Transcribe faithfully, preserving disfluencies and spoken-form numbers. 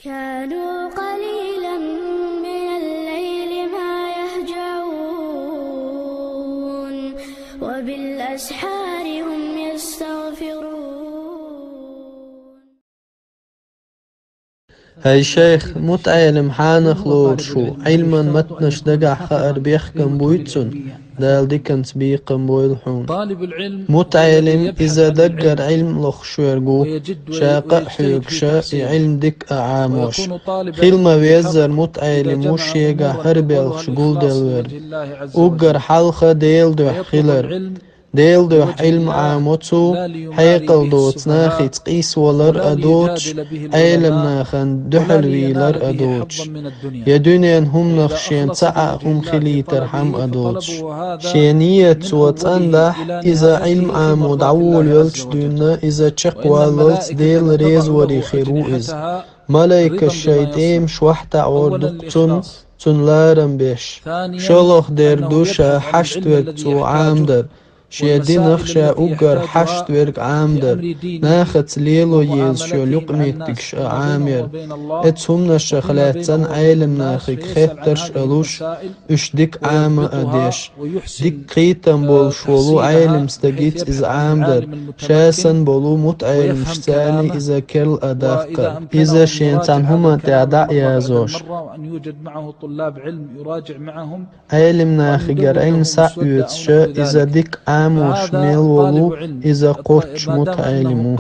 كانوا قليلا من الليل ما يهجعون وبالأسحار هم يستغفرون. ХӀай шайх, мутаӀелим хьанах лоруш ву, Ӏилман маттанаш дагахь хаар бехкам буй цунна, Дала диканца бекхам бойла хьуна. МутаӀелим иза даггара Ӏилма лохуш верг ву, ша къа а хьоьгуш, и Ӏилма дика а Ӏамош. Хила ма веззара мутаӀелим ву шегахь хӀара белхаш гулделла верг. Уггар хьалха Делан дуьхьа хилар. Делан дуьхьа Ӏилма Ӏамо цо, хьекъал доцу нахаца къийсавалар а доцуш, Ӏелам нахана дуьхьалвийлар а доцуш. Я дуьненан хӀуманах шена цхьа а хӀума хилийтархьама а доцуш. Шен нийят цо цӀандахь, иза Ӏилма Ӏамо дӀаволавелча дуьйна, иза чекхваллалц Делан резаваре хир ву иза. Малайкаш шайн тӀемаш вахьтаӀор ду-кх цунна, цунна ларам беш. ШолгӀа дер ду ша хьашт верг цо Ӏамадар. Шен динах ша уггар хьашт верг Ӏамадар, нахаца лело езаш йолу юкъаметтигаш а Ӏамаяр. Оцу хӀуманашах лаьцна Ӏелам нахе хеттарш а луш, уьш дика Ӏама а деш. Дика кхетам болуш волу Ӏелам стагица иза Ӏамадар, ша санна болу мутаӀелимашца иза керла а даккхар. Иза шен цхьана хӀуманна тӀехь дӀа а язош. Ӏелам нахегара Ӏилма схьаоьцуш, иза дика Ӏамош мел волу, иза кхоччуш мутаӀелим ву.